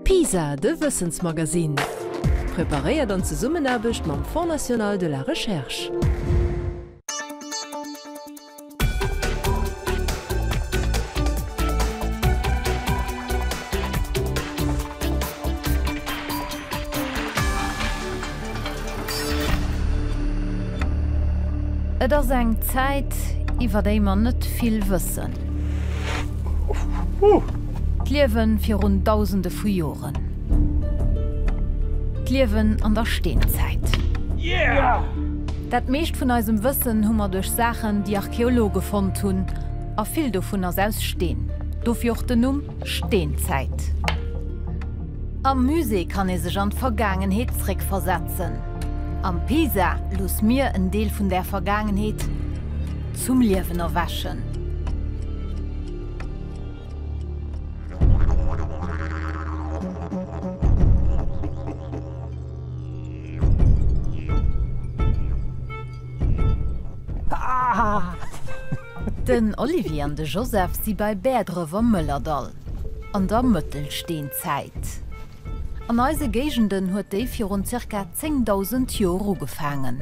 PISA, de Wëssensmagasinn. Preparéiert an Zesummenaarbecht mam Fonds national de la recherche. Et ass eng Zäit, iwwer déi mer net vill wëssen. D'Liewe virun Dausende vu Joren. D'Liewen an der Steenzäit. Dat meescht vun eisem Wëssen hu mer duerch Saachen, déi Archeologe fonnt hunn. A vill dovun ass aus Steen. Dofir och den Numm Steenzäit. Am Musée kann ee sech an d'Vergaangenheet zréckversetzen. Am PISA looss mir en Deel vun där Vergaangenheet zum Liewen erwächen. Den Olivier an de Joseph si bei Bäerdref am Mëllerdall an der Mëttelsteenzäit. An eise Géigenden huet déi virun zirka 10.000 Joer ugefaangen.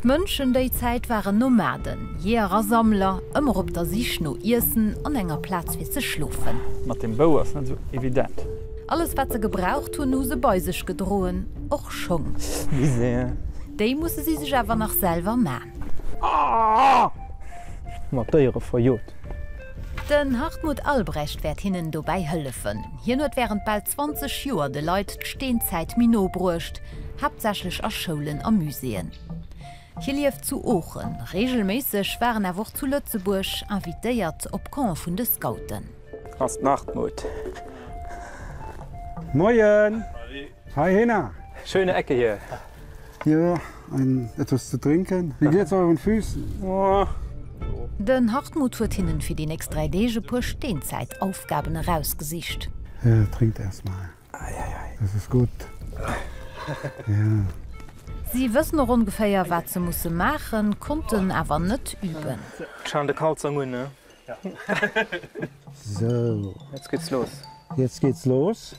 D'Mënschen déi Zäit waren Nomaden, Jeeër a Sammler, ëmmer op der Sich no Iessen an enger Plaz fir ze schlofen. Mat dem Bou ass net esou evident. Alles wat se gebraucht hunn, hu se bei sech gedroen, och Schong. Déi musse si sech awer nach selwer man. Mat Déiere verjot. Den Hartmut Albrecht wäert hinnen dobäi hëllefen. Hien huet wärend bal 20 Joer de Leit d'Steenzäit méi no bruecht, haaptsächlech a Schoulen a Muséeën. Hie lieft zu Oochen. Reegelméisseg war en awer och zu Lëtzebuerg, invitéiert op Campe vun de Scouten. Ass den Hartmut. Moien! Heihinner! Schöne Ecke hier. Hier ein etwas zu trinken. Wie geht's euren Füßen? Den Hartmut huet hinnen fir déi nächst 3 Deeg e puer Steenzäitaufgaben erausgesicht. Ja, trinkt erst mal. Das ist gut. Ja. Si wëssen och ongeféier wat se musse maachen, konnten awer net üben. Schauen de Kalzong un, ne? So. Jetzt geht's los. Jetzt geht's los.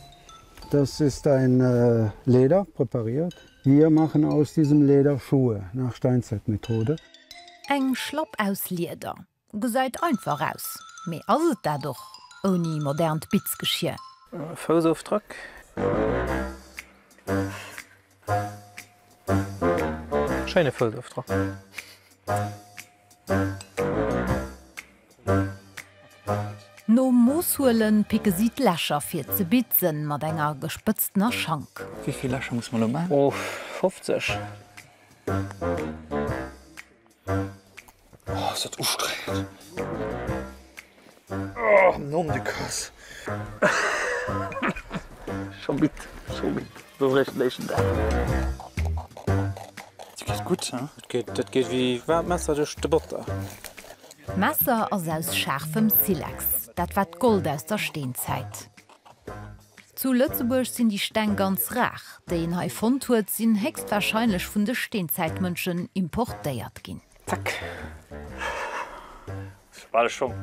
Das ist ein Leder präpariert. Wir machen aus diesem Leder Schuhe nach Steinzeitmethode. Eng Schlapp aus Lieder. Gesäit einfach aus, mee ass et dat och ouni modernt Bitzgeschier? Foussofdrock. Schéine Foussofdrock. Nom Moosshuelen picke si d'Lächer fir ze bitzen mat enger gespëtztener Schank. Wéi vill Lächer muss mer elo man? Oh, 50. Oh, ass dat ustrengend. Oh, nom de Kass. Scho midd, scho midd. Sou réischt den éischten Dag. Dat geet gutt, he? Dat geet, dat geet wéi waarmt Messer duerch de Botter. D'Messer ass aus schaarfem Silex, dat war d'Gold aus der Steenzäit. Zu Lëtzebuerg sinn déi Steng ganz rar. Déi een hei fonnt huet, sinn héchstwarscheinlech vun de Steenzäitmënschen importéiert ginn. Zack. Bal Schong.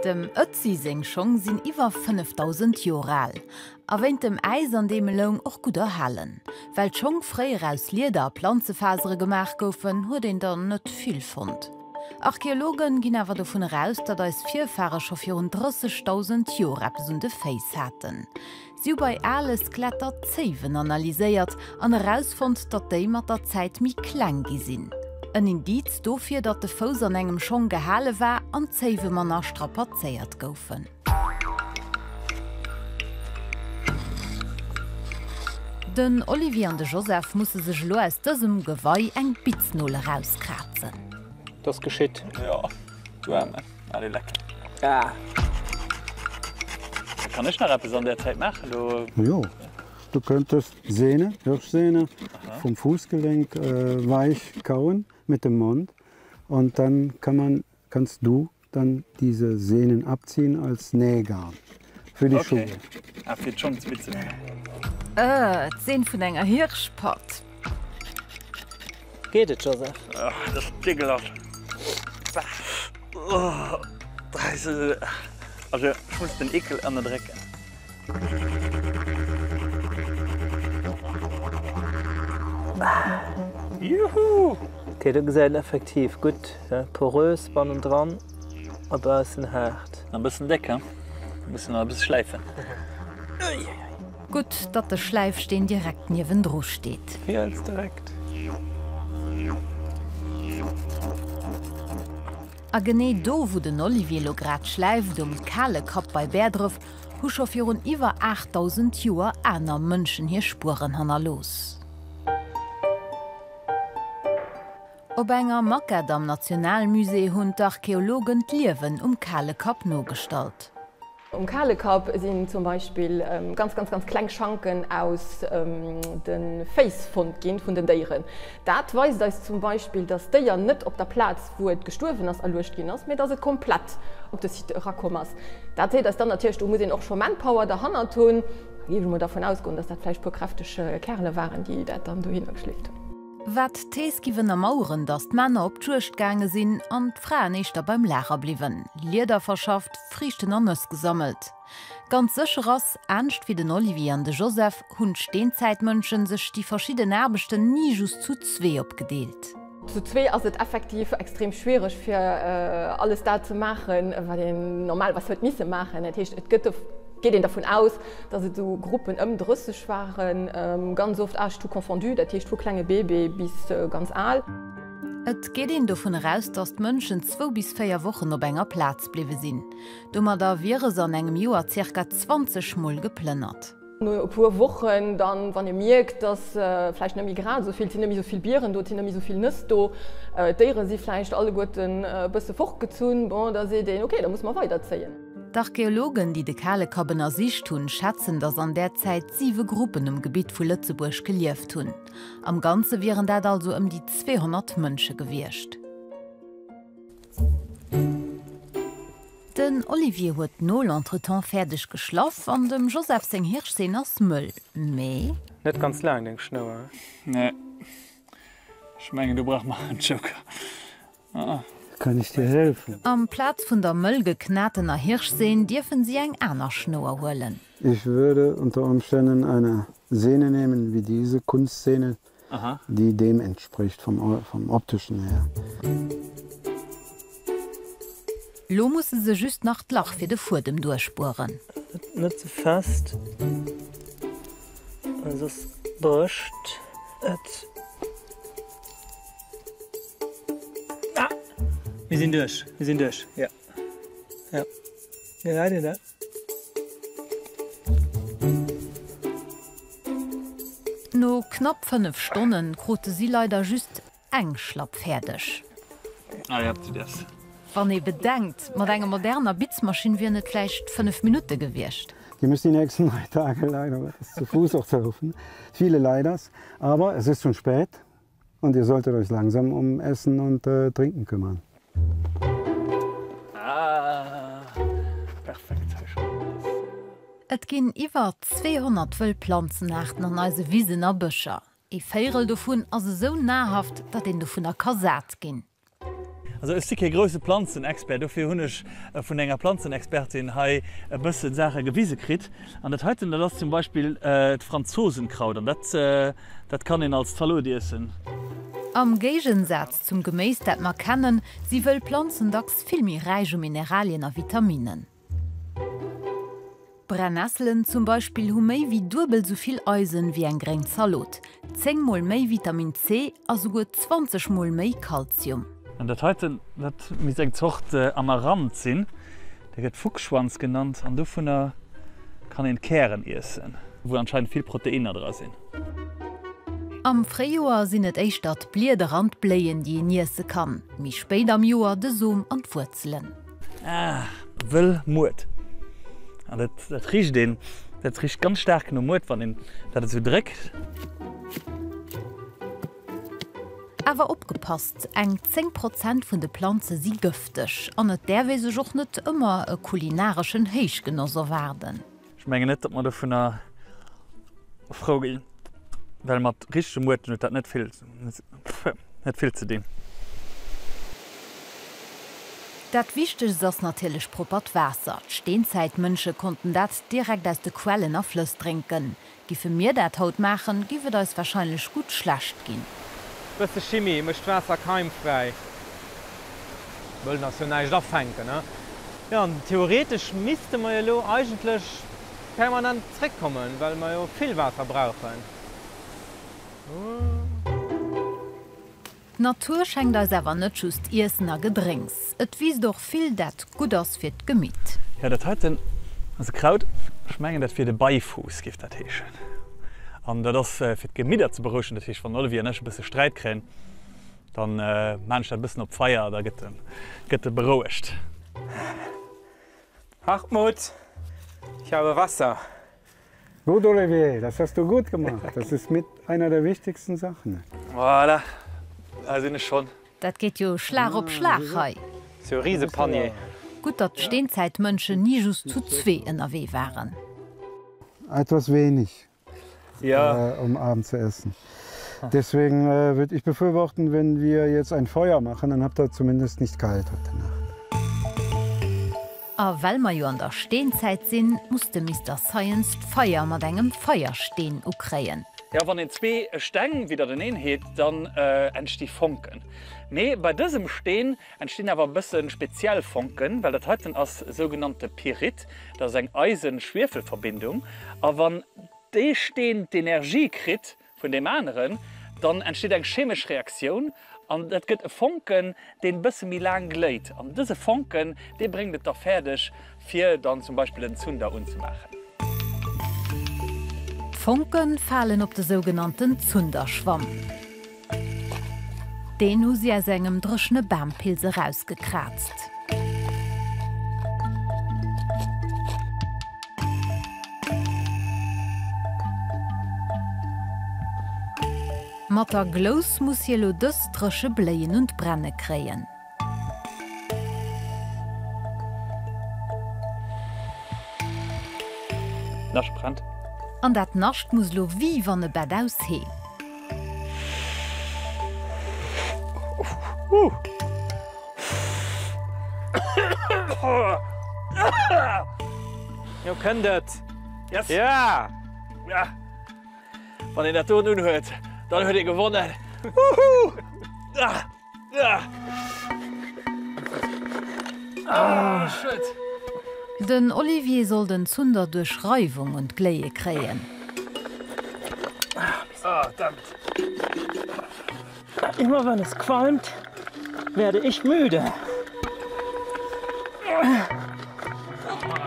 Dem Ötzi seng Schong sinn iwwer 5.000 Joer al a wéint dem Äis an deem e loung och gutt erhalen. Well d'Schong fréier aus Lieder a Planzefasere gemaach goufen, huet een der net vill fonnt. Archeologen ginn awer dovun eraus, datt eis Virfare scho virun 30.000 Joer eppes un de Féiss haten. Si hu bei ale Skeletter d'Zéiwen analyséiert an erausfonnt, datt déi mat der Zäit méi kleng gi sinn. En Indiz dofir, datt de Fouss an engem Schong gehale war an d'Zéiwe manner strapazéiert goufen. Den Olivier an de Joseph musse sech elo aus dësem Gewei eng Bitznol erauskrazen. 't ass geschitt. Jo, du Aarme. Allez, leck. Ah. Kann ech nach eppes an där Zäit maachen do? Jo, du könntest Sehne, Hirschsehne vom Fußgelenk weich kauen mit dem Mund und dann kann man, kannst du dann diese Sehnen abziehen als Nähgarn für die Schuhe. Okay, ah fir d'Schong ze bitzen. Äh, d'Sehn vun enger Hirschpatt. Geet et, Joseph? Ach, dat ass degelascht. Also ech muss den Ekel ënnerdrécken. Juhu! Ok, do gesäit een effektiv gutt, porös bannendran a baussen haart. E bëssen déck, he? Muss nach e bësse schläifen. Gutt, datt de Schläifsteen direkt niewendru steet. Fiels direkt. A genee do, wou den Olivier lo grad schläift, um Kale Kapp bei Bäerdref, hu scho virun iwwer 8.000 Joer aner Mënschen hir Spueren hannerlooss. Op enger Maquette am Nationalmusée hunn d'Archeologen d'Liewen um Kale Kapp nogestallt. Um Kale Kapp sinn zum Beispill ganz, ganz, ganz kleng Schanken aus de Féiss fonnt ginn vun den Déieren. Dat weist eis zum Beispill, dass d'Déier net op der Plaz, wou et gestuerwen ass, erluecht ginn ass, mee dass et komplett op de Site erakomm ass. Dat seet eis dann natierlech, do muss een och scho Manpower derhannert hunn. Da géif ech mol dervun ausgoen, dass dat vläicht e puer kräfteg Kärele waren, déi dat dann dohinner geschleeft hunn. Wat d'Thees giff ënnermaueren, datt d'Männer op d'Juegd gaange sinn an d'Fraen éischter beim Lager bliwwen, Lieder verschafft, Friichten an Nëss gesammelt. Ganz sécher ass, anescht wéi den Olivier an de Joseph, hunn d'Steenzäitmënschen sech déi verschidden Aarbechten ni just zu zwee opgedeelt. Zu zwee ass et effektiv extrem schwiereg fir alles dat ze maachen, wat een normalerweis huet misse maachen. Dat heescht, et gëtt geet een dervun aus, datt et esou Gruppen ëm 30 waren, ganz oft âge tout confondu, dat heescht vu klenge Bébé bis ganz al. Et geet een dovun eraus, datt d'Mënschen zwou bis 4 Wochen op enger Plaz bliwwe sinn. Domadder wiere se an engem Joer zirka 20 Mol geplënnert. No e puer Wochen dann, wann ee mierkt, dass vläicht net méi grad esou vill, et sinn net méi esou vill Bieren do, et sinn net méi esou vill Nëss do, d'Déiere si vläicht alleguerten e bësse fortgezunn, bon, da seet een, ok, da musse mer weiderzéien. D'Archeologen, déi de Kale Kapp ënnersicht hunn, schätzen, datt an där Zäit siwe Gruppen um Gebitt vu Lëtzebuerg gelieft hunn. Am Ganze wieren dat also ëm déi 200 Mënsche gewiescht. Den Olivier huet d'Nol entretemps fäerdeg geschlaff an dem Joseph seng Hirschseen ass mëll, mee. Net ganz laang deng Schnouer, he? Nee, ech mengen do brauche mer en Joker. Kann ich dir helfen? Amplaz vun der mëll geknatener Hirschseen dierfen si eng aner Schnouer huelen. Ich würde unter Umständen eine Sehne nehmen wie diese Kunstsehne, die dem entspricht vom, vom optischen her. Lo musse se just nach d'Lach fir de Fuedem duerchbueren. Net ze fest, well soss brécht et. Ah! Mir sinn duerch, mir sinn duerch, jo, jo. Gesäit een dat? No knapp 5 Stonnen krute si leider just eng Schlapp fäerdeg. Wann ee bedenkt, mat enger moderner Bitzmaschinn wieren et vläicht 5 Minutte gewiescht. Ihr müsst die nächsten drei Tage leider zu Fuß auch laufen. Viele Leiders, aber es ist schon spät und ihr solltet euch langsam um Essen und äh, Trinken kümmern. Ah, perfekt hei schon. Et ginn iwwer 200 wëll Planzenaarten an eise Wisen a Bëscher. Ee Véierel dovun ass esou nahrhaft, datt een dovunner ka sat ginn. Also ech si kee grousse Planzenexpert, dofir hunn ech vun enger Planzenexpertin hei e bësse Saache gewise kritt. An dat heiten, dat ass zum Beispill d'Franzosenkraut an dat, dat kann een als Zalot iessen. Am Géigensaz zum Geméis, dat mer kennen, si wëll Planzen dacks vill méi räich u Mineralien a Vitaminnen. Brennesselen zum Beispill hu méi wéi duebel sou vill Eisen wéi eng gréng Zalot, 10 mol méi Vitamin C a souguer 20 mol méi Kalzium. An dat heiten, dat misst eng Zort Amaranth sinn, dee gëtt Fuchsschwanz genannt an dovunner kann een d'Kären iessen, wou anscheinend vill Proteinner dra sinn. Am Fréijoer sinn et éischter d'Blieder an d'Bléien, déi een iesse kann, méi spéit am Joer de Som an d'Wuerzelen. Ah, wëll Muert. An dat, dat richt een, dat richt ganz staark no Muert, wann een dat esou dréckt. Awer opgepasst, eng 10 Prozent vun de Planze si gëfteg an et däerf ee sech och net ëmmer e kulinareschen Héichgenoss erwaarden. Ech mengen net, datt mer dovunner frou ginn, well mat richtege Muerten huet dat net vill, net vill ze dinn. Dat Wichtegst ass natierlech proppert Waasser. D'Steenzäitmënsche konnten dat direkt aus de Quellen a Flëss drénken. Giffe mir dat haut maachen, giff et eis warscheinlech gutt schlecht ginn. Bësse Chimie mécht d'Waasser keimfräi. Wëllen ass jo näischt afänken, ne? Jo, an theoretesch misste mer jo elo eigentlech permanent zréckkommen, well mer jo vill Waasser brauchen. D'Natur schenkt eis awer net just Iessen a Gedrénks, et wiisst och vill, dat gutt ass fir d'Gemitt. Jo, dat heiten ass e Kraut, ech mengen dat wier de Beifuß, géif dat heeschen. An dat ass fir d'Gemidder ze berouegen, dat heescht wann den Olivier an ech e bësse Sträit kréien, dann maan ech dat e bëssen op d'Feier, da gëtt e gëtt e berouegt. Hartmut, ich habe Wasser. Gut Olivier, das hast du gut gemacht. Das ist mit einer der wichtigsten Sachen. Voilà, hei sinn ech schonn. Dat geet jo Schlag op Schlag hei. Sou e riese Panier. Gutt, datt d'Steenzäitmënschen ni just zu zwee ënnerwee waren. Etwas wenig Ja. um Abend zu essen. Deswegen würde ich befürworten, wenn wir jetzt ein Feuer machen, dann habt ihr zumindest nicht kalt heute Nacht. A well mer jo an der Steenzäit sinn, muss de Mister Science d'Feier mat engem Feiersteen ukréien. Jo, wann een zwee Steng widderteneen heet, dann entsti Fonken. Mee bei dësem Steen entstinn awer e bësse speziell Fonken, well dat heiten ass sougenannte Pyrit, dat ass eng Eisen-Schwiefelverbindung. A wann dee Steen d'Energie kritt vun deem aneren, dann entsteet eng chemesch Reaktioun an dat gëtt e Fonken, deen e bësse méi laang gléit. An dëse Fonken, dee bréngt et da fäerdeg, fir dann zum Beispill en Zunder unzemaachen. D'Fonke falen op de sougenannten Zunderschwamm. Deen hu si aus engem dréchene Bampilz erausgekraazt. Mat der Glous muss hie lo dës dréche Bléien un d'Brenne kréien. D'Nascht brennt. An dat Nascht muss lo wi wann e Bett aus Hee. Jo kënnt et. Yes. Ja! Ja. Wann een dat doen unhuet, dann huet ee gewonnen. Woohoo! Ah. Ah. Ah, shit. Den Olivier soll den Zunder duerch Reiwung un d'Gléie kréien. Ah, damn it. Immer wenn es qualmt, werde ich müde.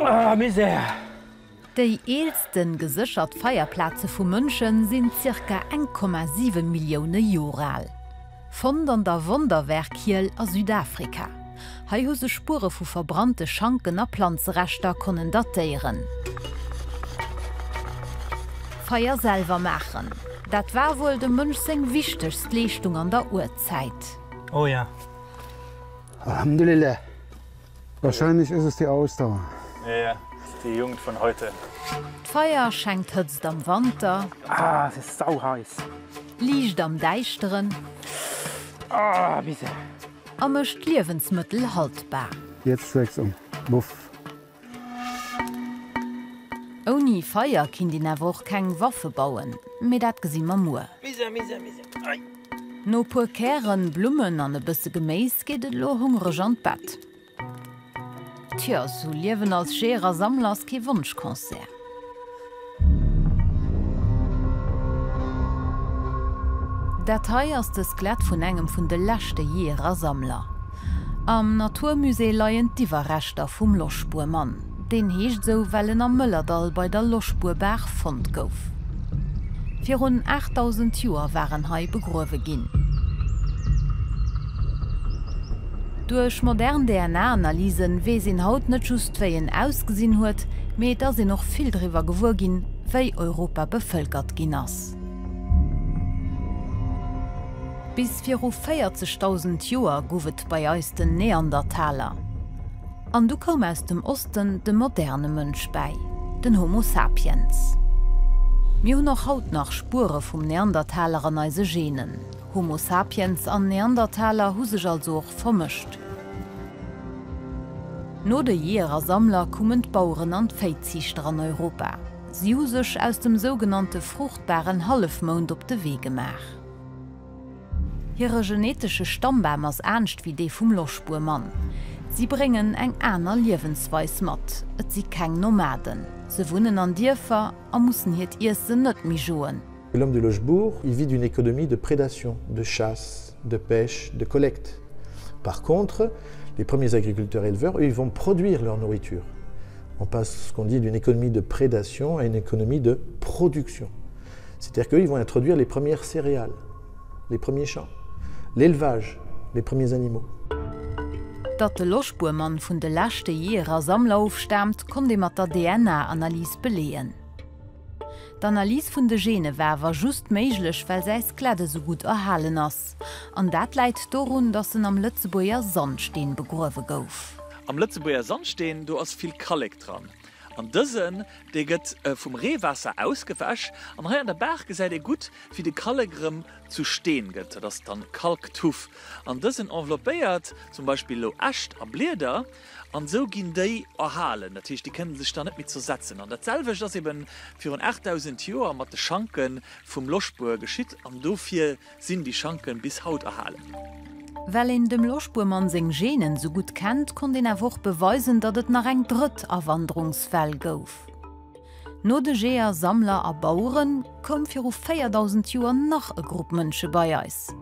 Ah, Misär. Déi eelste geséchert Feierplaze vu Mënsche sinn zirka 1,7 Millioune Joer al. Fonnt an der Wonderwerkhiel a Südafrika. Hei hu se Spuere vu verbrannte Schanken a Planzereschter konnen datéieren. Feier selwer maachen, dat war wuel dem Mënsch seng wichtegst Leeschtung an der Urzäit. Oh ja. Alhamdulillah. Wahrscheinlich ist es die Ausdauer. Ja, ja, die Jugend von heute. D'Feier schenkt Hëtzt am Wanter. Ah, es ist sauheiß. Liicht am Däischteren. Ah, Misär. A mécht Liewensmëttel haltbar. Jetzt schlägt's um. Wuff. Ouni Feier kinnt een awer och keng Waffe bauen, mee dat gesi mer muer. Misär, Misär, Misär. Ei. No puer Kären, Blummen an e bësse Geméis geet et elo hongreg an d'Bett. Tjo, sou Liewen als Jeeër a Sammler ass kee Wonschconcert. Dat hei ass de Skelett vun engem vun de leschte Jeeër a Sammler. Am Natur Musée leien d'Iwwerreschter vum Loschbuermann. Deen heescht esou, well en am Mëllerdall bei der Loschbuerbaach fonnt gouf. Virun 8.000 Joer war en hei begruewe ginn. Duerch modern DNA-Analysen weess een haut net just wéi en ausgesinn huet, mee et ass een och vill driwwer gewuer ginn, wéi Europa bevëlkert ginn ass. Bis viru 40.000 Joer gouf et bei eis den Neandertaler. An du koum aus dem Osten de moderne Mënsch bäi, den Homo sapiens. Mir hunn och haut nach Spuere vum Neandertaler an eise Genen. Homo sapiens an Neandertaler hu sech also och vermëscht. No de Jeeër a Sammler koumen d'Baueren an d'Véiziichter an Europa. Si hu sech aus dem sougenannte fruchtbaren Hallefmound op de Wee gemaach. Hire genetesche Stammbam ass anescht wéi dee vum Loschbuermann. Si bréngen eng aner Liewensweis mat, et si keng Nomaden. Se wunnen an Dierfer a mussen hiert Iessen net méi joen. L'homme de Loschbour, il vit d'une économie de prédation, de chasse, de pêche, de collecte. Par contre, les premiers agriculteurs éleveurs, eux, ils vont produire leur nourriture. On passe ce qu'on dit d'une économie de prédation à une économie de production. C'est-à-dire qu'eux, ils vont introduire les premières céréales, les premiers champs, l'élevage, les premiers animaux. Datt de Loschbuermann vun de leschte Jeeër a Sammler ofstaamt, konnt ee mat der DNA-Analys beleeën. D'Analys vun de Gene war awer just méiglech, well säi Skelett esou gutt erhalen ass. An dat läit dorun, datt en am Lëtzebuerger Sandsteen begruewe gouf. Am Lëtzebuerger Sandsteen, do ass vill Kallek dran. An dësen, dee gëtt vum Reewaasser ausgewäsch. An hei an der Baach gesäit ee gutt, wéi de Kallek erëm zu Steen gëtt. Dat ass dann Kalktuff. An dësen enveloppéiert zum Beispill elo Äscht a Blieder. An esou ginn déi erhalen, dat heescht, déi kënne sech dann net méi zersetzen. An dat selwecht ass eben virun 8.000 Joer mat de Schanke vum Loschbuer geschitt an dofir sinn déi Schanke bis haut erhalen. Well een dem Loschbuermann seng Genen esou gutt kennt, konnt een awer och beweisen, datt et nach eng drëtt Awanderungswell gouf. No de Jeeër, Sammler a Bauere koum viru 4.000 Joer nach e Grupp Mënsche bei eis.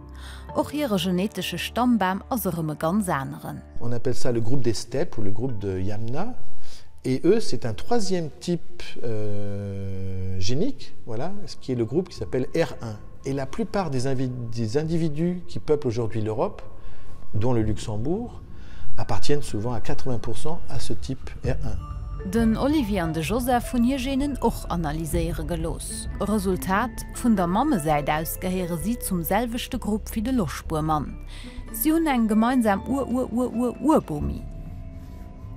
Och hire genetesche Stammbam ass erëm e ganz aneren. On appelle ça le groupe des steppes ou le groupe de Yamna et eux c'est un troisième type euh, génique, voilà, ce qui est le groupe qui s'appelle R1. Et la plupart des, des individus qui peuplent aujourd'hui l'Europe, dont le Luxembourg, appartiennent souvent à 80% à ce type R1. Den Olivier an de Joseph hunn hir Genen och analyséiere gelooss. Resultat, Vun der Mammesäit aus gehéiere si zum selwechte Grupp wéi de Loschbuermann. Si hunn eng gemeinsam Ur-Ur-Ur-Ur-Urbomi.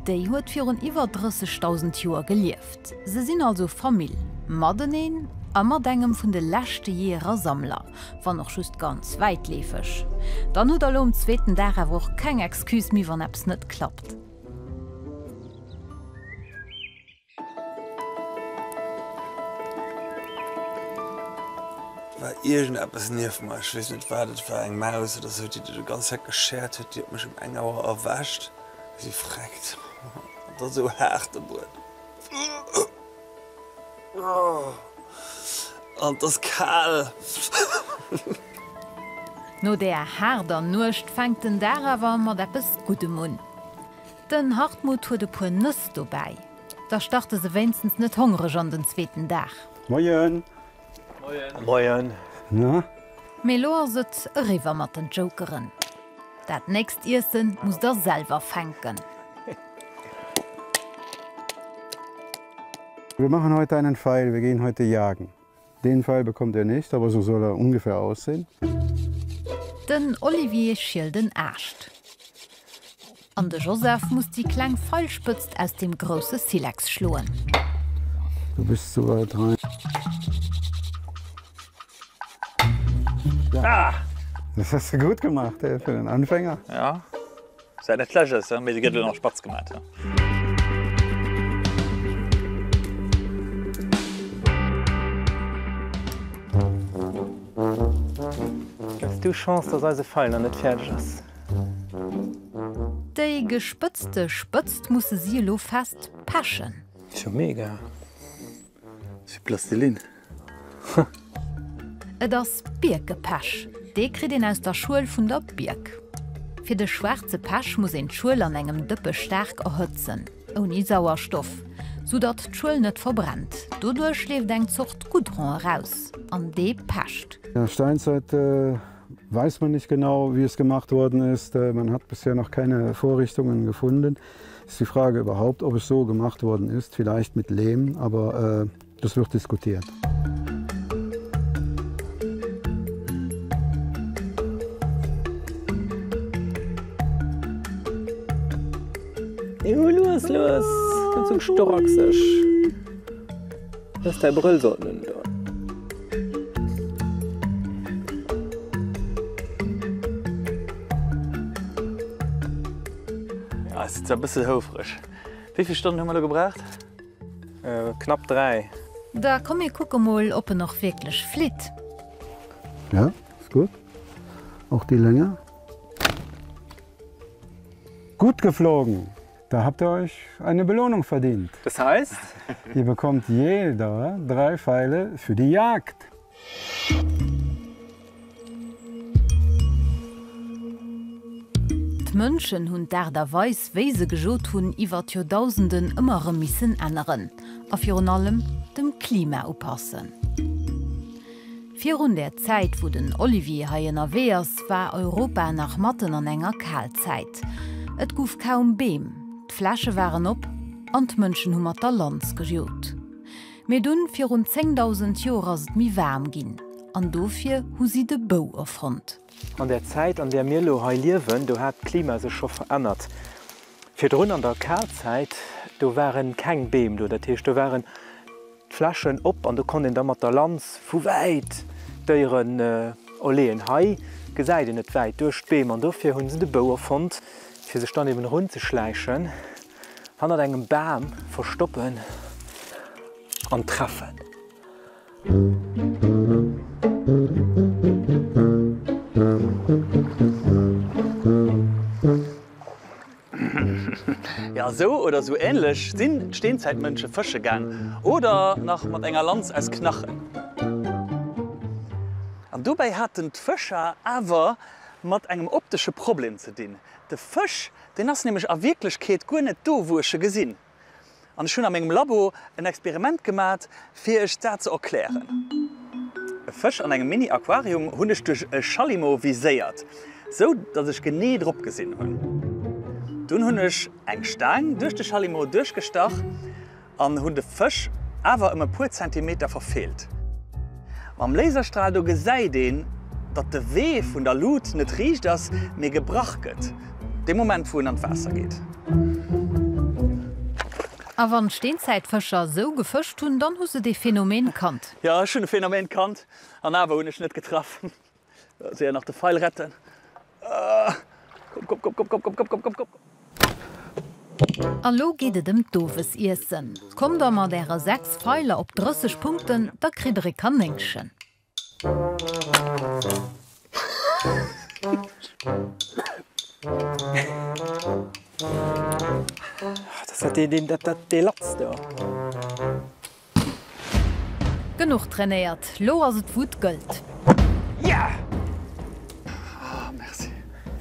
Déi huet virun iwwer 30.000 Joer gelieft. Se sinn also Famill, mateneen a mat engem vun de leschte Jeeër a Sammler. Wann och just ganz wäitleefeg. Dann hutt der elo um zweeten Dag awer och keng Excuse méi wann eppes net klappt. War iergendeppes nieft mer, ech weess net wat et war, eng Maus oder sou, déi de ganz Zäit geschäert huet, déi huet mech um eng Auer erwächt. Ech si vreckt. Et ass esou haart de Buedem. An et ass kal. No där haarder Nuecht fänkt den Dag awer mat eppes Guddem un. Den Hartmut huet e puer Nëss dobäi. Da starte se wéinstens net hongreg an den zweeten Dag. Moien! Moien! Na? Mee lo ass et eriwwer mat den Jokeren. Dat nächst Iessen musst der selwer fänken. Wir machen heute einen Pfeil, wir gehen heute jagen. Den Pfeil bekommt er nicht, aber so soll er ungefähr aussehen. Den Olivier schielt en Aascht. An de Joseph muss déi kleng Feilspëtzt aus deem grousse Silex schloen. Du bist zu weit rein. Ah! Das hast du gut gemacht, ey, für den Anfänger. Ja. Säit net schlecht ass, mee se gëtt elo nach spatz gemat. Hues du Chance, dass eise Feil nach net fäerdeg ass. Déi gespëtzte Spëtzt musse si elo fest pechen. Ass jo mega. Ass wéi Plastilin. Et ass Bierkepech. Dee kritt een aus der Schuel vun der Bierk. Fir de schwaarze Pech muss een d'Schuel an engem Dëppe staark erhëtzen, ouni Sauerstoff, sou datt d'Schuel net verbrennt. Doduerch leeft eng Zort Goudron eraus, an dee pecht. In der Steinzeit weiß man nicht genau, wie es gemacht worden ist. Man hat bisher noch keine Vorrichtungen gefunden. Ist die Frage überhaupt, ob es so gemacht worden ist, vielleicht mit Lehm, aber äh, das wird diskutiert. Jo, lues, lues, net sou storachseg. Lass däi Brëll sollten un doen. Ja, es. Sinn zwar e bësse houfreg. Wéi vill Stonnen hu mer elo gebraucht? Knapp 3. Da komm mir kucke mol op en och wierklech flitt. Ja, ist gut. Auch die Länge. Gut geflogen! Da habt ihr euch eine Belohnung verdient. Das heißt? Ihr bekommt jeder drei Pfeile für die Jagd. D'Mënschen hunn d'Aart a Weis, wéi se gejot hunn, iwwer d'Joerdausenden ëmmer erëm missen änneren a virun allem dem Klima upassen. Virun där Zäit, wou den Olivier hei ënnerwee ass, war Europa nach matten an enger Kalzäit. Et gouf kaum Beem, d'Fläche waren op an d'Mënschen hu mat der Lanz gejot. Mee dunn, virun 10.000 Joer ass et méi waarm ginn an dofir hu si de Bou erfonnt. An där Zäit, an där mir elo hei liewen, do hat d'Klima sech scho verännert. Virdrun an der Kalzäit, do ware keng Beem do, dat heescht do waren d'Flächen op an do konnt een da mat der Lanz vu wäit d'Déieren erleeën. Hei gesäit een net wäit duerch d'Beem an dofir hu se de Bou erfonnt, fir sech dann eben erunzeschläichen. Hannert engem Bam verstoppen an treffen. Jo, sou oder sou ähnlech sinn d'Steenzäitmënsche fësche gaang oder nach mat enger Lanz aus Knachen. An dobäi haten d'Fëscher awer mat engem optesche Problem ze dinn, De Fësch Deen ass nämlech a Wierklechkeet guer net do, wou ech e gesinn. An ech hunn a mengem Labo en Experiment gemat, fir iech dat ze erklären. E Fësch an engem Mini-Aquarium hunn ech duerch e Schallimo viséiert, sou datt ech genee drop gesinn hunn. Dunn hunn ech eng Staang duerch de Schallimo duerchgestach An hunn de Fësch awer ëm e puer Zentimeter verfeelt. Mam Laserstral do gesäit een, datt de Wee vun der Lut net riicht ass, mee gebrach gëtt, dee Moment wou en an d'Waasser geet. A wann d'Steenzäitfëscher sou gefëscht hunn, dann hu se dee Phänomen kannt. Jo, ech hunn de Phänomen kannt, an awer hunn ech net getraff. Séier nach de Feil retten. Komm, komm, komm, komm, komm, komm, komm, komm, komm. A lo geet et ëm d'Owesiessen. Kommt der mat äre 6 Feiler op 30 Punkten, da kritt der e Kanéngchen. Dat ass dat dee Latz do. Genuch trainéiert, lo ass et wou et gëllt. Yeah! Ah, merci.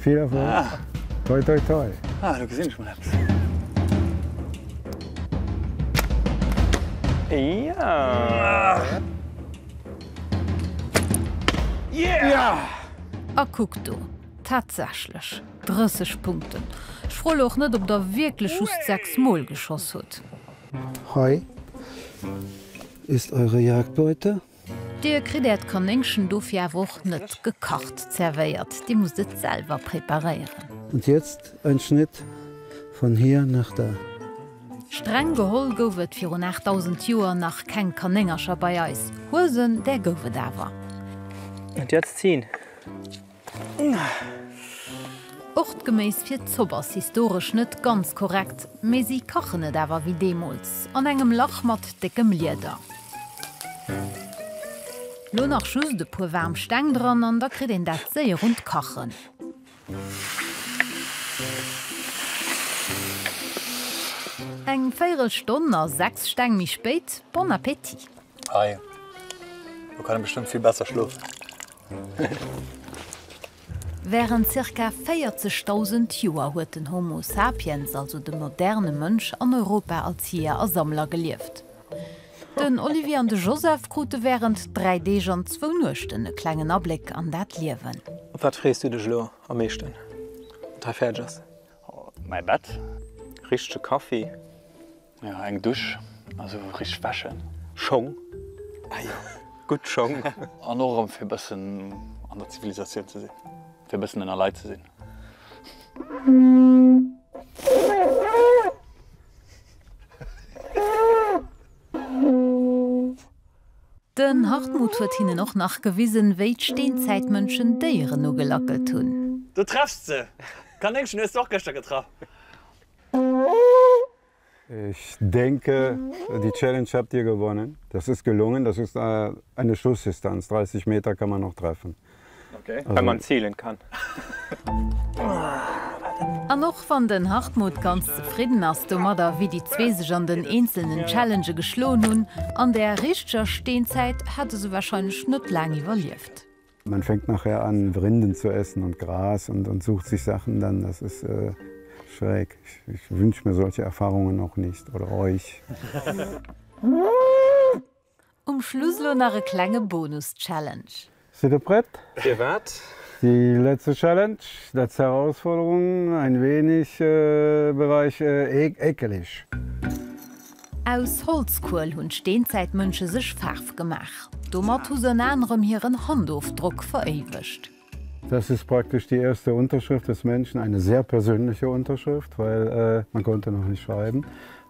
Vill Erfolg. Toi toi toi. Ah, lo gesinn ech mol eppes. Ja! Yeah! A kuck do, tatsächlech 30 Punkten. Ech froe lo och net ob der wierklech just 6 mol geschoss hutt. Hei ist eure Jagdbeute. Dir kritt äert Kanéngchen dofir awer och net gekacht zerwéiert, dir musst et selwer preparéieren. Und jetzt ein Schnitt von hier nach da. Streng geholl gouf et virun 8000 Joer nach keng Kanéngercher bei eis, Huesen, där gouf et awer. Und jetzt ziehen. Och d'Geméis fir d'Zopp ass historesch net ganz korrekt, mee si kachen et awer wéi deemools, an engem Lach mat déckem Lieder. Lo nach just e puer waarm Steng dran an da kritt een dat séier un d'Kachen. Eng véierel Stonn a 6 Steng méi spéit, Bon Appétit! Ei, do kann een bestëmmt vill besser schlofen. Wärend zirka 40.000 Joer huet den Homo sapiens, also de moderne Mënsch, an Europa als Jeeër a Sammler gelieft. Den Olivier an de Joseph krute wärend 3 Deeg an zwou Nuechten e klengen Abléck an dat Liewen. Op wat frees du dech elo am meeschten, wann et hei fäerdeg ass? Mäi Bett. Richtege Kaffi. Jo, eng Dusch, also richteg wäschen. Schong, ah jo, gutt Schong. An och erëm fir e bëssen an der Zivilisatioun ze sinn, fir e bëssen ënner Leit ze sinn. Den Hartmut huet hinnen och nach gewisen, wéi d'Steenzäitmënschen Déieren ugelackelt hunn. Do treffs de! Kanéngchen hues de och gëschter getraff. Ich denke, die Challenge habt ihr gewonnen. Das ist gelungen. Das ist äh, eine Schussdistanz. 30 Meter kann man noch treffen. Okay. Also, Wenn man zielen kann. An och wann den Hartmut ganz zefridden ass domadder, wéi déi zwee sech an den eenzelnen Challengë geschloen hunn, an der richteger Steenzäit hätte se warscheinlech net laang iwwerlieft. Man fängt nachher an Rinden zu essen und Gras und, und sucht sich Sachen dann das ist äh, schräg. Ich, ich wünsche mir solche Erfahrungen auch nicht oder euch. Um Schluss lo nach e klenge Bonus-Challenge. Sidd der prett? Fir wat? Die letzte Challenge, letzte Herausforderung, ein wenig äh, Bereich äh, ekelig. Aus Holzkuel hunn d'Steenzäitmënsche sech Faarf gemaach. Domat hu se ënner anerem hiren Handofdrock veréiwegt. Das ist praktisch die erste Unterschrift des Menschen, eine sehr persönliche Unterschrift, weil äh, man konnte noch nicht schreiben.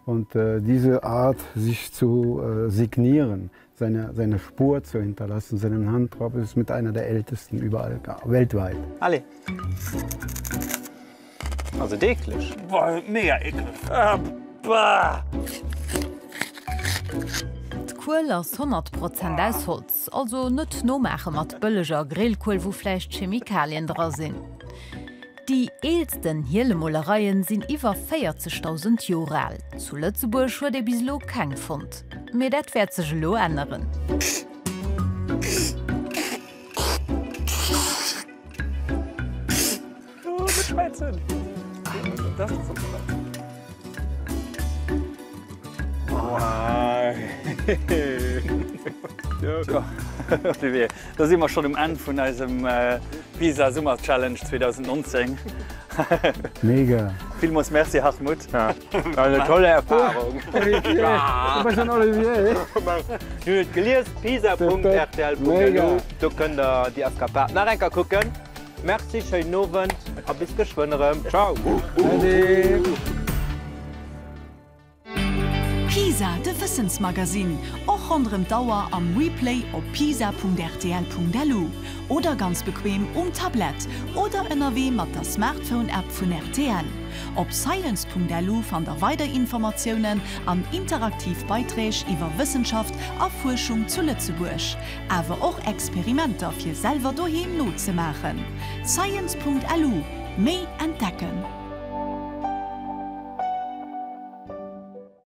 Und äh, diese Art, sich zu äh, signieren, seine, seine Spur zu hinterlassen, seinen Handdrauf, ist mit einer der ältesten überall weltweit. Allez. Ass et eekleg? Boah, mega eekleg. Ah, bah. D'Kuel ass 100 Prozent aus Holz, also net nomaache mat bëlleger Grillkuel wou vläicht Chemikalien dra sinn. Déi eelsten Hielemolereien sinn iwwer 40.000 Joer al. Zu Lëtzebuerg huet ee bis elo keng fonnt. Mee dat wäert sech elo änneren. Da si mer schonn um Enn vun eisem Pisa Summer Challenge 2019. Mega! Villmools Merci Hartmut! War eng toll Erfahrung! Olivier! Du bass en Olivier! Dir hutt et gelies, pisa.rtl.lu, do kënnt der déi Eskapad nach eng Kéier kucken. Merci, schéinen Owend a bis geschwënn erëm. Ciao! Äddi! Pisa, de Wëssensmagasinn, och ronderëm d'Auer am Replay op pisa.rtl.lu oder ganz bequem um Tablett oder ënnerwee mat der Smartphone-App vun rtl. Op science.lu fannt der weider Informatiounen an interaktiv Beiträg iwwer Wëssenschaft a Fuerschung zu Lëtzebuerg. Awer och Experimenter fir selwer doheem nozemaachen. Science.lu, Méi entdecken!